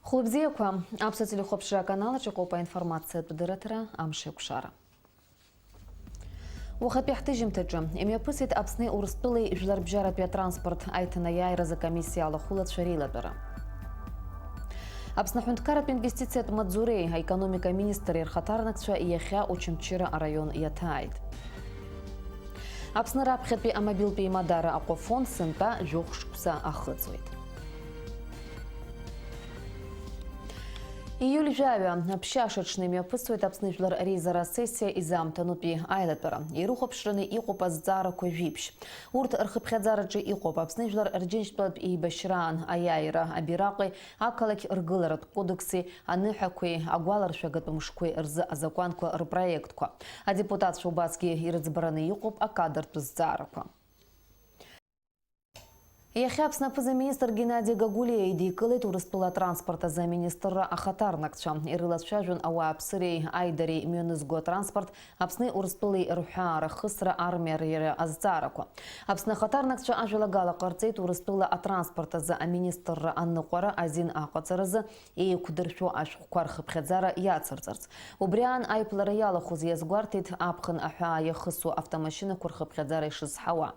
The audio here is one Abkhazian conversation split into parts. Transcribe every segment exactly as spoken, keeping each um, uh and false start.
Хәлыбзиақәа, Аԥсуа телехәаԥшра аканал аҿы иҟоуп аинформациатә дырраҭара Амшеикәшара. Уахатәи ҳҭыжьымҭаҿы имҩаԥысит Аԥсни Урыстәылеи жәларбжьаратәи атранспорт аиҭанаиааиразы акомиссиа алахәылацәа реилатәара. Аԥсны аҳәынҭқарратә инвестициатә маҵзуреи аекономика министри рхаҭарнакцәа иахьа Очамчыра араион иаҭааит. Аԥсны раԥхьатәи амобилтә еимадара Аҟәафон сынтәа жәохә шықәса ахыҵуеит. Ииуль жәаҩа, аԥшьашаҽны имҩаԥысуеит Аԥсны жәлар реизара асессиа изаамҭанутәи аилатәара. Ирыхәаԥшраны иҟоуп азҵаарақәа жәиԥшь. Урҭ рхыԥхьаӡараҿы иҟоуп Аԥсны жәлар рџьынџьтәылатә еибашьраан аиааира абираҟи ақалақь ргыларатә кодекси аныҳәақәеи агәаларшәагатә мшқәеи рзы азакәанқәа рпроектқәа. Адепутатцәа убасгьы ирыӡбараны иҟоуп акадртә зҵаарақәа. Иахьа Аԥсны аԥыза-министр Геннади Гагулиа идикылеит Урыстәыла атранспорт азы аминистрра ахаҭарнакцәа. Ирылацәажәон ауааԥсыреи аидареи мҩанызго атранспорт, Аԥсни Урыстәылеи рҳәаа рахысра, армиа реира азҵаарақәа. Аԥсны ахаҭарнакцәа ажәалагала ҟарҵеит Урыстәыла атранспорт азы аминистрра аныҟәара азин аҟаҵаразы еиқәдыршәо ашәҟәқәа рхыԥхьаӡара иацырҵарц. Убри аан аиԥылара иалахәыз иазгәарҭеит аԥхын аҳәаа иахысуа автомашьынақәа рхыԥхьаӡара ишызҳауа.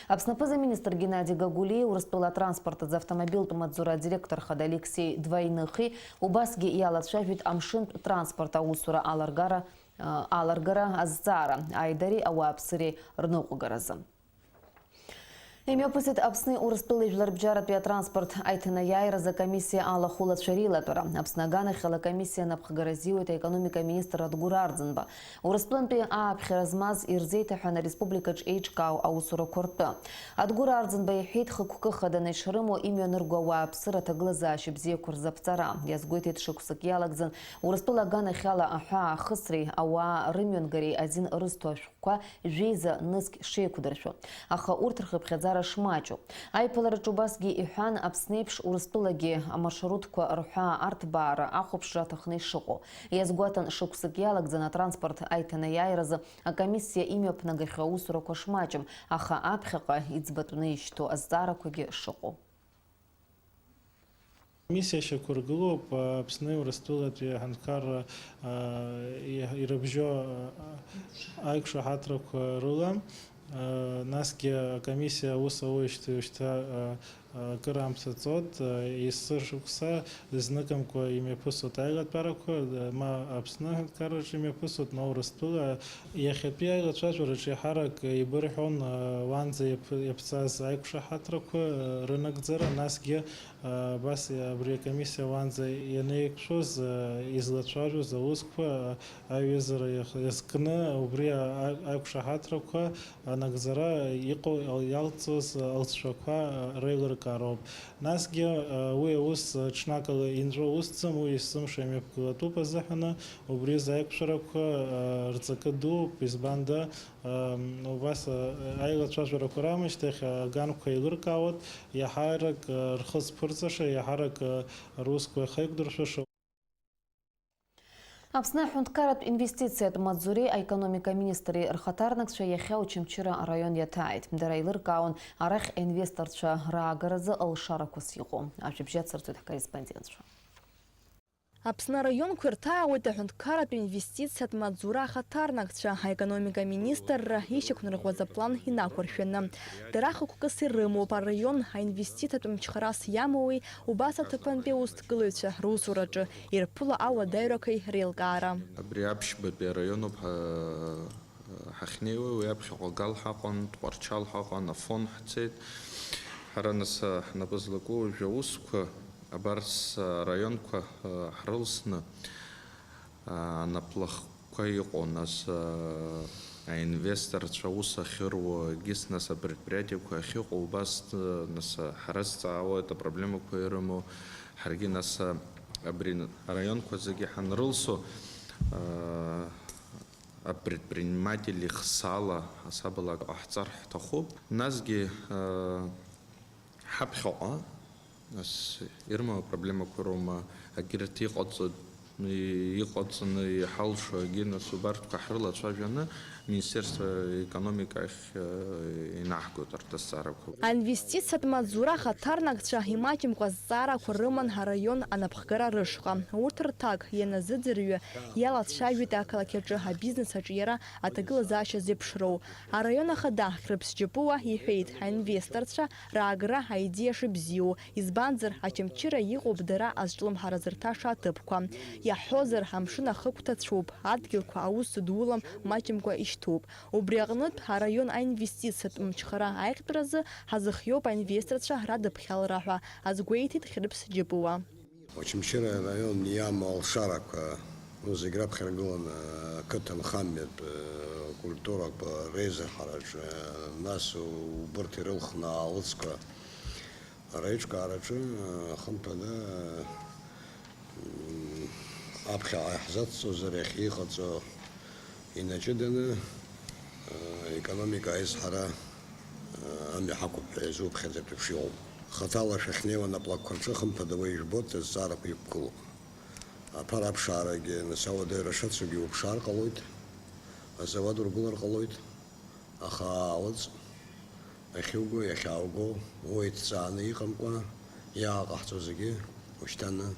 Аԥсны аԥыза-министр Геннади Гагулиеи Урыстәыла атранспорт азы автомобильтә маҵзура адиректор хада Алексеи Двойныхи убасгьы иалацәажәеит амшынтә транспорт аусура аларгара, аларгара азҵаара, аидареи ауааԥсыреи рныҟәгаразы. Имҩаԥысит Аԥсни Урыстәылеи жәларбжьаратәи атранспорт аиҭанаиааиразы акомиссиа алахәылацәа реилатәара. Аԥсны аганахьала акомиссиа анапхгара азиуеит аекономика аминистр Адгәыр Арӡынба. Урыстәылантәи ааԥхьара змаз ирзеиҭаҳәан ареспубликаҿ еиҿкаау аусурақәа ртәы. Адгәыр Арӡынба иҳәеит, хықәкы хаданы ишрымоу имҩанырго ауааԥсыра аҭагылазаашьа бзиақәа рзаԥҵара. Иазгәеиҭеит, шықәсык иалагӡан Урыстәыла аганахьала аҳәаа ахысреи ауаа рымҩангареи азин рызҭо ашәҟәқәа жәеиза нызқь шеиқәдыршәо, аха урҭ рхыԥхьаӡара шмаҷу. Аиԥылараҿы убасгьы иҳәан, Аԥсны еиԥш Урыстәылагьы амаршрутқәа рҳәаа арҭбаара ахәаԥшра аҭахны ишыҟоу. Иазгәаҭан, шықәсык иалагӡан атранспорт аиҭанаиааиразы акомиссиа имҩаԥнагахьоу аусурақәа шмаҷым, аха аԥхьаҟа иӡбатәны ишьҭоу азҵаарақәагьы шыҟоу. Комиссиа шьақәыргылоуп Аԥсни Урыстәылатәи аҳәынҭқарра, а, ирыбжьоу, а, аиқәшаҳаҭрақәа рыла. А, насгьы акомиссиа аус ауеижьҭеи уажәшьҭа, а, а, акыр аамҭа ҵуеит, а, есышықәса зныкымкәа имҩаԥысуеит аилатәарақәа, а, ма Аԥсны аҳәынҭқарраҿы имҩаԥысуеит, ма Урыстәыла. Иахьатәи аилацәажәараҿы еиҳарак еибырҳәон, а, уанӡа иаԥ-, иаԥҵаз аиқәшаҳаҭрақәа, а, рынагӡара, насгьы, а, абас, а, абри акомиссиа уанӡа ианеиқәшәоз, а, излацәажәоз аусқәа, а, аиҩызара иах-, иазкны убри, а, а-, аиқәшаҳаҭрақәа анагӡара иҟоу, а, иалҵуаз алҵшәақәа, а, реилыркаароуп. Насгьы, а, уи аус, а, ҽнакала инҵәо усӡам, уи есымша имҩаԥгылатәуп азыҳәаны, убри азы аиқәшәарақәа, а, рҵакы дууп, избанда, а, убас, а, аилацәажәарақәа раамышьҭахь, а, аганқәа еилыркаауеит, иаҳарак, а, рхы зԥырҵаша, иаҳарак, а, русқәа ихеиқәдыршәаша. Аԥсны аҳәынҭқарратә инвестициатә маҵзуреи аекономика аминистри рхаҭарнакцәа иахьа Очамчыра араион иаҭааит. Дара еилыркаауан арахь аинвесторцәа раагаразы алшарақәас иҟоу. Ажәабжь ацырҵоит ҳкорреспондентцәа. Аԥсны араионқәа ирҭаауеит аҳәынҭқарратә инвестициатә маҵзура ахаҭарнакцәа, аекономика аминистрра ишьақәнарӷәӷәаз аплан инақәыршәаны. Дара хықәкыс ирымоуп араион аинвестициатә мчхарас иамоуи, убас аҭыԥантәи аусҭгылаҩцәа русураҿы ирԥыло ауадаҩрақәеи реилкаара. Абри аԥшьбатәи араионуп ҳа-, ҳахьнеиуа, уи аԥхьаҟа Гал ҳаҟан, Тҟәарчал ҳаҟан, Афон ҳцеит. Ҳара нас ҳнапы злаку уажәы аусқәа абарҭ араионқәа ҳрылсны, анаплахқәа иҟоу, нас аинвесторцәа аус ахьыруа, егьыс нас апредприятиеқәа ахьыҟоу, убас нас ҳрызҵаауеит апроблемақәа ирымоу, ҳаргьы нас абри араионқәа зегьы ҳанрылсо, апредприниматели хсала асабала ҟаҳҵар ҳҭахуп. Насгьы, ҳаԥхьаҟа, нас, ирымоу апроблемақәа роума, егьырҭ иҟаҵо Иҟаҵаны иҳалшо, егьи нас убарҭқәа ҳрылацәажәаны Министерство экономика ахь, э, инаҳгоит арҭ азҵаарақәа. Аинвестициатә маҵзура ахаҭарнакцәа имаҷымкәа азҵаарақәа рыман араион анапхгара рышҟа. Урҭ рҭак ианазыӡырҩы, иалацәажәеит ақалақь аҿы абизнес аҿиара аҭагылазаашьа зеиԥшроу. Араион ахада Хьрыԥс Џьапуа иҳәеит, аинвесторцәа раагра аидеиа шыбзиоу, избанзар, Очамчыра иҟоуп дара азҿлымҳара зырҭаша аҭыԥқәа. Иаҳҳәозар, амшын ахықә ҭацәуп, адгьылқәа аус зыдулам маҷымкәа ишьҭоуп. Убри аҟнытә, араион аинвестициатә мчхара аиӷьтәразы ҳазыхиоуп аинвесторцәа радыԥхьалара ҳәа азгәеиҭеит Хьрыԥс Џьапуа. Очамчыра араион иамоу алшарақәа, урҭ зегь раԥхьа иргыланы, ақыҭанхамҩатә, э, культурақәа реизырҳараҿы, э, нас убырҭ ирылхны аалыҵқәа реиҿкаараҿы, э, хымԥада, э, м, аԥхьаҟа иаҳзацҵозар иахьа иҟаҵо инаҷыданы, э, економика аизҳара, э, амҩа ҳақәуп ҳәа иазуԥхьаӡартә еиԥш иҟоуп. Хаҭала шәахьнеиуа анаплакқәа рҿы, хымԥада, уи ижәбоит, азҵаарақәа иқәгылоуп. Аԥара аԥшаарагьы, нас ауадаҩра шацугьы уԥшаар ҟалоит, азауад ургылар ҟалоит, аха аалыҵ ахьуго, иахьаауго, уа иҭҵааны иҟамкәа, иааҟаҳҵо зегьы ушьҭаны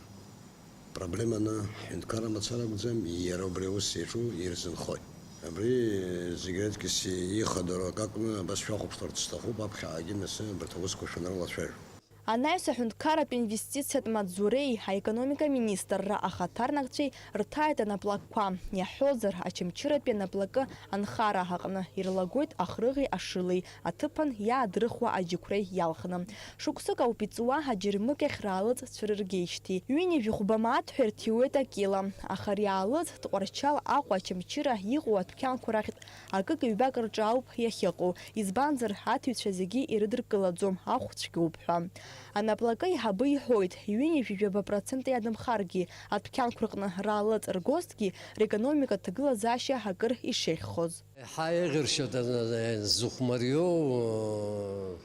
проблеманы ҳҳәынҭқарра мацара акәӡам, иара убри аус иаҿу ирзынхоит. Абри зегь раҵкьыс ихадароу акы акәны абас шәахәаԥшларц сҭахуп, аԥхьаҟагьы нас абарҭ аусқәа шәанрылацәажәо. Анаҩс аҳәынҭқарратә инвестициатә маҵзуреи аекономика министрра ахаҭарнакцәеи рҭааит анаплакқәа. Иаҳҳәозар, Очамчыратәи анаплакы анхара аҟны ирлагоит ахрыӷи ашылеи аҭыԥан иаадрыхуа аџьықәреи иалхны. Шықәсык ауп иҵуа аџьармыкьахь раалыҵ цәырыргеижьҭеи. Ҩынҩажәи хәба мааҭ ҳәа ирҭиуеит акила. Аха ари аалыҵ Тҟәарчал, Аҟәа, Очамчыра иҟоу адәқьанқәа рахьтә акык-ҩбак рҿы ауп иахьыҟоу, избанзар, аҭыҩцәа зегьы ирыдыркылаӡом, ахә цәгьоуп ҳәа. Анаплакы аиҳабы иҳәоит, ҩынҩажәи жәаба процент иадамхаргьы, адәқьанқәа рҟны раалыҵ ргозҭгьы, рекономикатә ҭагылазаашьа акыр ишеиӷьхоз. Еиҳа еиӷьыршьоит, э, зыхәмариоу, э,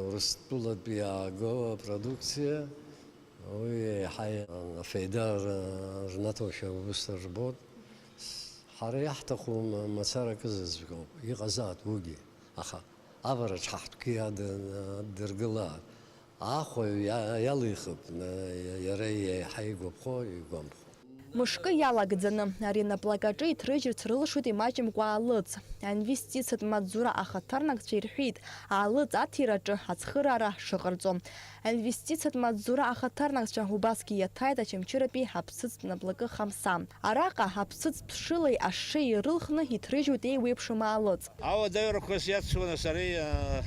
Урыстәылатәи иааго апродукциа, уи еиҳа афеида р-, рнаҭошәа убыс рбоит. Ҳара иаҳҭаху м-, мацара акы зыӡбоуп, иҟазаат уигьы, аха авараҿ ҳа ҳтәгьы иад-, адыргылаат. Аахәаҩ иа-, иалихып, н-, иара еиҳа игәаԥхо, игәамԥхо. Мышкы иалагӡаны, ари анаплакаҿы иҭрыжьырц рылшоит имаҷымкәа аалыҵ. Аинвестициатә маҵзура ахаҭарнакцәа ирҳәеит, аалыҵ аҭираҿы ацхыраара шыҟарҵо. Аинвестициатә маҵзура ахаҭарнакцәа убасгьы иаҭааит Очамчыратәи аԥсыӡтә наплакы хамса. Араҟа аԥсыӡтә шылеи ашшеи ирылхны иҭрыжьуеит еиуеиԥшым аалыҵ. Ауадаҩрақәас иацу нас ари, а,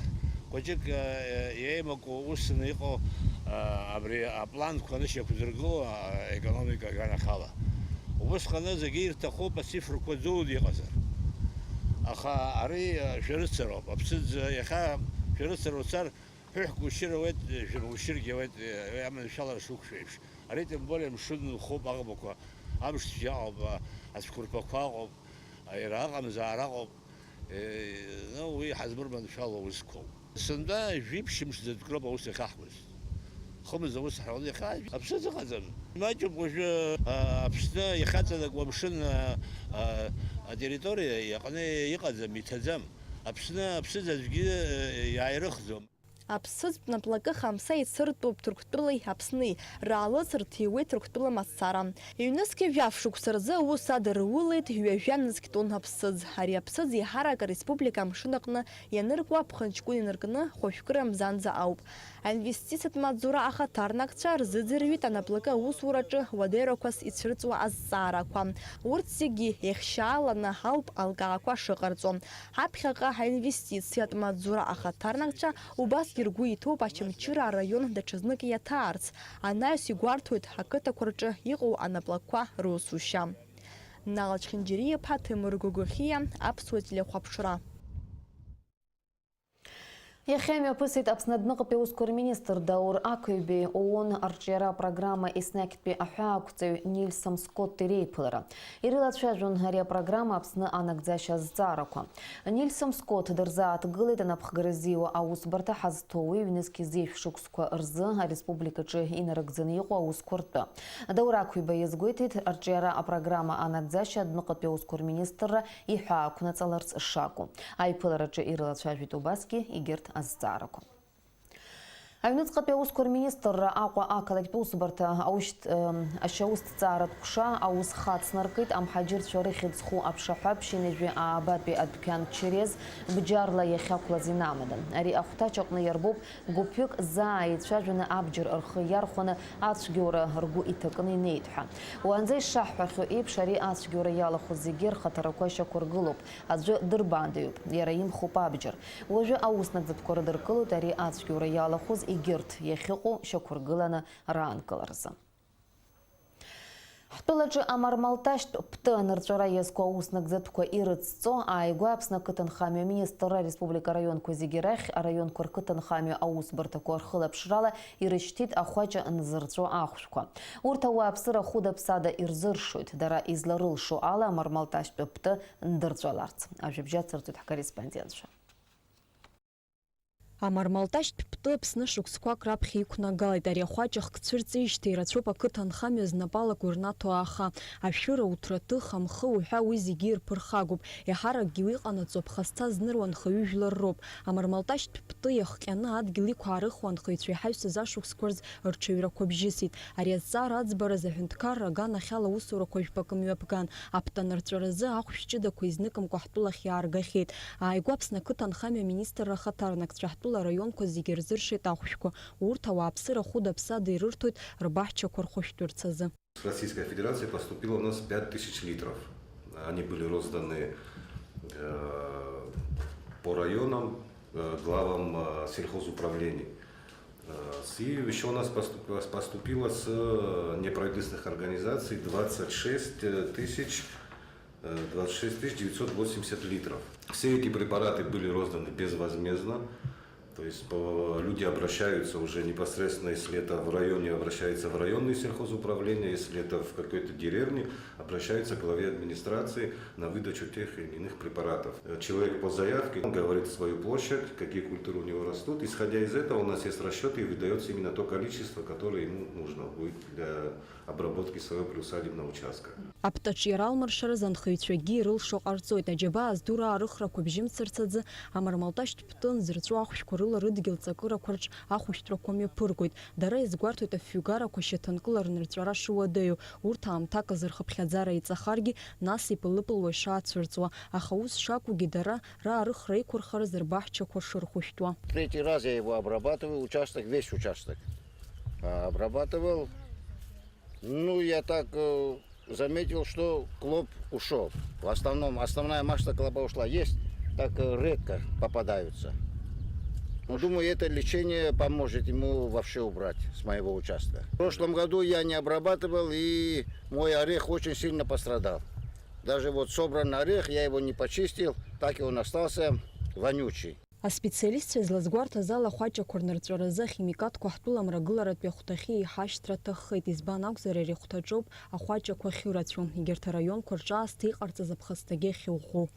хәыҷык, а, еимаку усны иҟоу, а, абри апланқәа анышьақәдыргыло, а, економика аганахьала. Убысҟаны зегьы ирҭахуп ацифрқәа дуны иҟазар. Аха ари, а, шәарыцароуп. Аԥсыӡ, а, иахьа шәарыцара уцар, ҳәыҳәк ушьыр ауеит, жәаба ушьыргьы ауеит, а, аманшәалара шуқәшәо еиԥш. Ари тем более мшын лхоуп аӷбақәа, амш цәгьа ыҟоуп, а, ацәқәырԥақәа ыҟоуп, а, иара аҟамзаара ыҟоуп. Е, ну, уи ҳазмырманшәало аусқәоуп. Сынтәа жәиԥшь мш зыдкроуп аус иахьаҳуаз. Хымз аус ҳәа иахьа аԥсыӡ ыҟаӡам. Имаҷуп уажәы, а, Аԥсны иахьаҵанакуа амшын, а, а, атерриториа иаҟны иҟаӡам, иҭаӡам. Аԥсны аԥсыӡ аӡәгьы, а, иааирыхӡом. Аԥсыӡтә наплакы хамса ицыртәуп Ҭырқәтәылеи Аԥсни, раалыҵ рҭиуеит Ҭырқәтәыла мацара. Ҩнызқьи жәаф шықәса рзы аус адырулеит ҩажәа нызқь тонна аԥсыӡ. Ари аԥсыӡ еиҳарак ареспублика амшын аҟны ианыркуа аԥхынҷкәын инаркны хәажәкыра мзанӡа ауп. Аинвестициатә маҵзура ахаҭарнакцәа рзыӡырҩит анаплакы аусураҿы уадаҩрақәас ицәырҵуа азҵаарақәа. Урҭ зегьы еихшьааланы ауп алкаақәа шыҟарҵо. Ҳаԥхьаҟа аинвестициатә маҵзура ахаҭарнакцәа убасгьы ргәы иҭоуп Очамчыра араион даҽазнык иаҭаарц, анаҩс игәарҭоит ақыҭақәа рҿы иҟоу анаплакқәа русушьа. Нала Чхинџьариа-иԥа, Ҭемыр Гогохиа, Аԥсуа телехәаԥшра. Иахьа имҩаԥысит Аԥсны адәныҟатәи аусқәа рминистр Даур Ақәибеи ООН арҿиара апрограмма еснагьтәи аҳәаақәҵаҩ Нильсом Скотти реиԥылара. Ирылацәажәон ари апрограмма Аԥсны анагӡашьа азҵаарақәа. Нильсом Скотт дырзааҭгылеит анапхгара зиуа аусбарҭа ҳазҭоуи ҩнызқь зеижә шықәсқәа рзы ареспубликаҿы инарыгӡаны иҟоу аусқәа ртәы. Даур Ақәиба иазгәеиҭеит, арҿиара апрограмма анагӡашьа адәныҟатәи аусқәа рминистрра иҳәаақәнаҵаларц шакәу. Аиԥылараҿы ирылацәажәеит убасгьы егьырҭ азҵаарақәа. Аҩныҵҟатәи аусқәа рминистрра Аҟәа ақалақьтә усбарҭа аушьҭ-, ы, ашьаусҭҵааратә ҟәша аус хацнаркит, амҳаџьырцәа рыхьӡ зху аԥшаҳәаԥшь ҩажәи аабатәи адәқьан Через бџьарла иахьақәлаз инамада. Ари ахәҭаҷ аҟны иарбоуп гәыԥҩык заа еицәажәаны абџьар рхы иархәаны ацәгьоура ргәы иҭакны инеит ҳәа. Уаанӡа ишаҳҳәахьоу еиԥш, ари ацәгьоура иалахәу зегьы рхаҭарақәа шьақәыргылоуп. Аӡәы дырбаандаҩуп, иара имхуп абџьар. Уажәы аус нагӡатәқәа рыдыркылоит ари ацәгьоура иалахәыз егьырҭ иахьыҟоу шьақәыргыланы раанкыларазы. Ҳтәылаҿы амармалташьтә птәы анырҵәара иазку аус нагӡатәқәа ирыцҵо ааигәа Аԥсны ақыҭанхамҩа аминистрра ареспублика араионқәа зегьы рахь араионқәа рқыҭанхамҩа аусбарҭақәа рхылаԥшрала ирышьҭит ахәаҷа нзырҵәо ахәшәқәа. Урҭ ауааԥсыра хәыда-ԥсада ирзыршоит, дара изларылшо ала амармалташьтә птәы ндырҵәаларц. Ажәабжь ацырҵоит ҳкорреспондентцәа. Амармалташьтә птәы Аԥсны шықәсқәак раԥхьа иқәнагалеит. Ари ахәаҷ ахк цәырҵижьҭеи ирацәоуп ақыҭанхамҩа знапала гәырнаҭо ааха. Ашәыра, уҭраҭых, амхы уҳәа уи зегьы ирԥырхагоуп. Еиҳаракгьы уи иҟанаҵо аԥхасҭа зныруа анхаҩыжәлар роуп. Амармалташьтә птәы иахҟьаны адгьыл иқәаарыхуа анхаҩцәа иҳаҩсыз ашықәсқәа рзы рҽаҩрақәа бжьысит. Ари азҵаара аӡбараз аҳәынҭқарра аганахьала аусурақәа жәпакы мҩаԥган. Аптанырҵәаразы ахәшә ҷыдақәа изныкымкәа ҳтәылахь иааргахьеит. Ааигәа Аԥсны ақыҭанхамҩа аминистрра ахаҭарнакцәа ҳтәыла араионқәа зегьы рзыршеит ахәшәқәа. Урҭ ауааԥсыра хәыда-ԥсада ирырҭоит рбаҳчақәа рхәышәтәырцазы. С Российской Федерации поступило у нас пять тысяч литров. Они были розданы, э, по районам, э, главам, э, сельхозуправлений. Э, с-, и ещё у нас поступ-, поступило с, э, неправительственных организаций двадцать шесть тысяч, э, двадцать шесть тысяч девятьсот восемьдесят литров. Все эти препараты были розданы безвозмездно. То есть по-, люди обращаются уже непосредственно, если это в районе, обращаются в районные сельхозуправления, если это в какой-то деревне, обращаются к главе администрации на выдачу тех или иных препаратов. Э, человек по заявке, он говорит свою площадь, какие культуры у него растут. Исходя из этого, у нас есть расчёты и выдаётся именно то количество, которое ему нужно будет для обработки своего приусадебного участка. Аптаҿиара алмыршараз анхаҩцәагьы ирылшо ҟарҵоит. Аџьабаа зду раарыхрақәа бжьымцарц азы амармалташьтә птәы нзырҵәо ахәшәқәа рыла рыдгьыл ҵакырақәа рҿы ахәышәтәрақәа мҩаԥыргоит. Дара иазгәарҭоит афҩгарақәа шьаҭанкыла рнырҵәара шыуадаҩу, урҭ аамҭак азы рхыԥхьаӡара еиҵахаргьы, нас ипылыпылуа ишаацәырҵуа. Аха ус шакәугьы, дара раарыхра еиқәырхараз рбаҳчақәа шырхәышәтәуа. Третий раз я его обрабатываю, участок, весь участок, а, обрабатывал. Ну, я так, э, заметил, что клоп ушёл. В основном, основная масса клопа ушла. Есть, так, э, редко попадаются. Но, думаю, это лечение поможет ему вообще убрать с моего участка. В прошлом году я не обрабатывал, и мой орех очень сильно пострадал. Даже вот собранный орех, я его не почистил, так и он остался вонючий. Аспециалистцәа излазгәарҭаз ала, ахәаҷақәа рнырҵәаразы ахимикатқәа ҳтәыла мрагыларатәи ахәҭахьы еиҳа ашьҭра аҭаххеит, избан акәзар, ари ахәҭаҿоуп ахәаҷақәа ахьырацәоу, егьырҭ араионқәа рҿы аасҭа иҟарҵаз аԥхасҭагьы ахьыӷәӷәоу.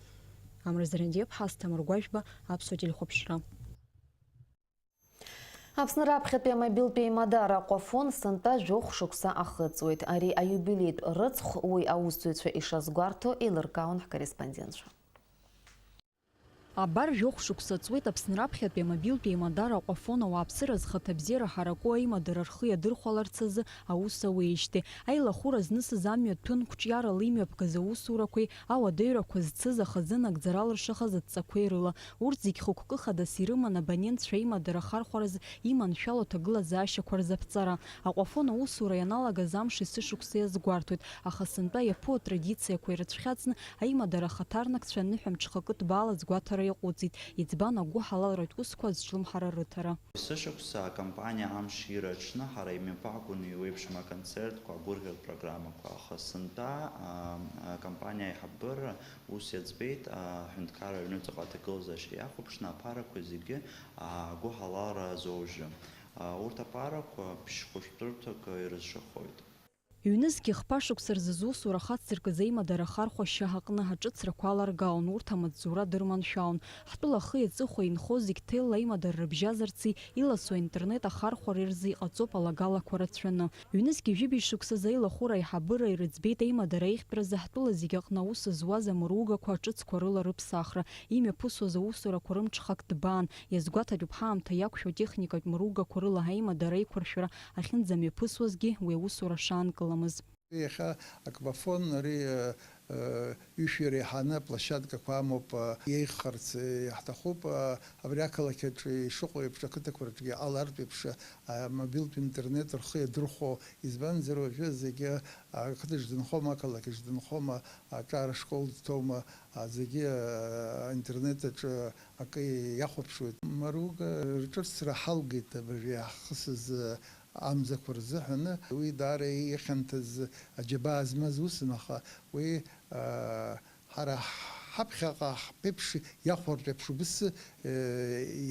Амра Зарандиаԥҳа, Асҭамыр Гәажәба, Аԥсуа телехәаԥшра. Аԥсны раԥхьатәи амобилтәи аимадара Аҟәафон сынтәа жәохә шықәса ахыҵуеит. Ари аиубилеитә рыцхә уи аусзуҩцәа ишазгәарҭо еилыркаауан ҳкорреспондентцәа. Абар, жәохә шықәса ҵуеит Аԥсны раԥхьатәи амобилтәи аимадара Аҟәафон ауааԥсыра зхаҭабзиара ҳараку аимадара рхы иадырхәаларц азы аус ауеижьҭеи. Аилахәыра знысыз амҩа ҭәын қәҿиарала имҩаԥгаз аусурақәеи ауадаҩрақәа зцыз ахазы нагӡара алыршахаз адҵақәеи рыла. Урҭ зегь хықәкы хадас ирыман абонентцәа аимадара ахархәаразы иманшәало аҭагылазаашьақәа рзаԥҵара. Аҟәафон аусура ианалагаз амш есышықәса иазгәарҭоит, аха сынтәа иаԥу атрадициақәа ирыцәхьаҵны аимадара ахаҭарнакцәа аныҳәамҽхакы ҭбаала азгәаҭара иаҟәыҵит, иӡбан агәыҳалалратә усқәа азҿлымҳара рыҭара. Есышықәса акомпаниа Амшира аҽны ҳара имҩаԥаагон еиуеиԥшым аконцертқәа, агәырӷьаратә программақәа, аха сынтәа, а, акомпаниа Аиҳабыра ус иаӡбеит, аҳәынҭқарра аҩнуҵаҟа аҭагылазаашьа иахәаԥшны аԥарақәа зегьы агәыҳалалра азоужьы. Урҭ аԥарақәа ԥшь-хәышәтәырҭак ирызшахоит. Ҩнызқьи хԥа шықәса рзы зусура хацзыркыз аимадара ахархәашьа аҟны аҿыцрақәа аларгалон, урҭ амаҵзура дырманшәалон. Ҳтәыла ахи аҵыхәеи инхо зегь ҭелла аимадара рыбжьазарци иласу аинтернет ахархәареи рзы иҟаҵоуп алагалақәа рацәаны. Ҩнызқьи жәибжь шықәсазы аилахәыра аиҳабыра ирыӡбеит аимадара аиӷьтәразы ҳтәыла зегь аҟны аус зуаз амыругақәа аҿыцқәа рыла рыԥсахра, имҩаԥысуаз аусурақәа рымҽхак ҭбаан, иазгәаҭатәуп ҳаамҭа иақәшәо атехникатә мыругақәа рыла аимадара аиқәыршәара ахьынӡамҩаԥысуазгьы уи аусура шаанкыламыз. Иахьа Аквафон ари, э, э, ишәи реиҳаны аплощадкақәа амоуп, э, еиӷьхарц, э, иаҳҭахуп, э, абри ақалақь аҿы ишыҟоу еиԥш, ақыҭақәа рҿгьы иҟалартә еиԥш, э, мобилтә интернет рхы иадырхәо, избанзар, уажәы зегьы, э, ақыҭаҿ дынхома, ақалақьаҿ дынхома, аҿар ашкол дҭоума, а, зегьы, э, аинтернет аҿы акы иахәаԥшуеит. Маруга рҿыцра ҳалгеит абыржәы иаҳхысыз, э, амзақәа рзыҳәаны. Уи даара ихьанҭаз аџьабаа змаз усын, аха уи, а, ҳара ҳаԥхьаҟа ҳԥеиԥш иахәартә еиԥш убыс, э,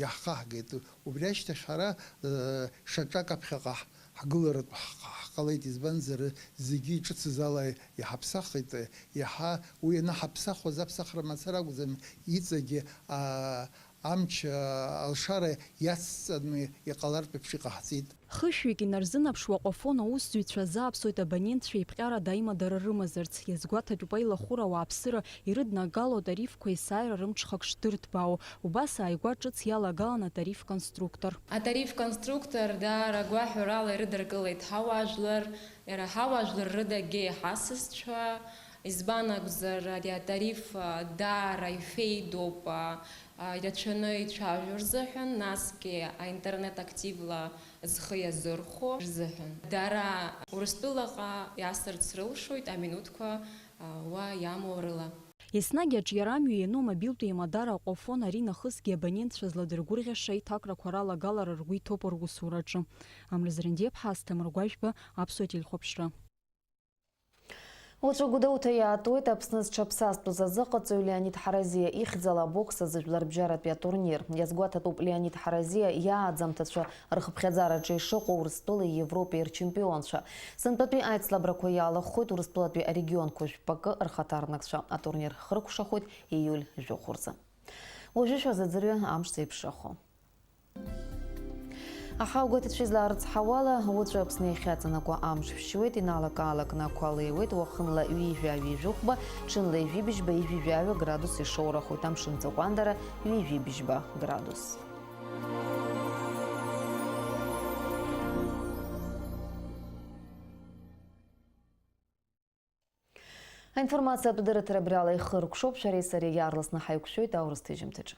иаҳхаҳгеит. Убри ашьҭахь ҳара, э, шьаҿак аԥхьаҟа ҳ-, ҳгыларатә ҳҟ-, ҳҟалеит, избанзар, зегьы иҿыцыз ала иҳаԥсахит, иаҳа уи ианаҳаԥсахуаз аԥсахра мацара акәӡам, иҵегьы, а, амч, а, алшара иацҵаны иҟалартә еиԥш иҟаҳҵеит. Хышәҩык инарзынаԥшуа Аҟәафон аусзуҩцәа азааԥсоит абонентцәа еиԥҟьарада аимадара рымазарц. Иазгәаҭатәуп аилахәыра ауааԥсыра ирыднагало атарифқәа есааира рымҽхак шдырҭбаау. Убас ааигәа ҿыц иалагалан атариф конструктор. Атариф конструктор даара гәаҳәарала ирыдыркылеит ҳауаажәлар, иара ҳауаажәлар рыда агьеиҳасасцәа, избан акәзар, ари атариф, а, даара ифеидоуп, а, а, ирацәаны ицәажәо рзыҳәан, насгьы аинтернет активла зхы иазырхәо рзыҳәан. Дара Урыстәылаҟа иасырц рылшоит аминуҭқәа, а, уа иамоу рыла. Еснагь аҿиара амҩа иану амобилтә еимадара Аҟәафон ари нахысгьы абонентцәа зладыргәырӷьаша аиҭакрақәа ралагалара ргәы иҭоуп русураҿы. Амра Зрандиаԥҳа, Асҭамыр Гәажәба, Аԥсуа телехәаԥшра. Уаҵәы Гәдоуҭа иаатуеит Аԥсны зҽаԥсазтәыз азыҟаҵаҩ Леонид Ҳаразиа ихьӡала абокс азы жәларбжьаратәи атурнир. Иазгәаҭатәуп Леонид Ҳаразиа иааӡамҭацәа рхыԥхьаӡараҿы ишыҟоу Урыстәылеи Европеи рчемпионцәа. Сынтәатәи аицлабрақәа иалахәхоит Урыстәылатәи арегионқәа жәпакы рхаҭарнакцәа. Атурнир хыркәшахоит ииуль жәохә рзы. Уажәы шәазыӡырҩы амш зеиԥшрахо. Аҳауагәаҭацәа излаарыцҳауала, уаҵәы Аԥсны иахьаҵанакуа амш шәшьуеит, иналак-аалакны ақәа леиуеит, уахынла ҩажәа ҩажәихәба, ҽынла ҩажәибжьба ҩажәа градус ишоурахоит, амшын ҵакәандара ҩажәибжьба градус. Аинформациатә дырраҭара абриала ихыркәшоуп, шәареи сареи иаарласны ҳаиқәшәоит аурыс ҭыжьымҭаҿы.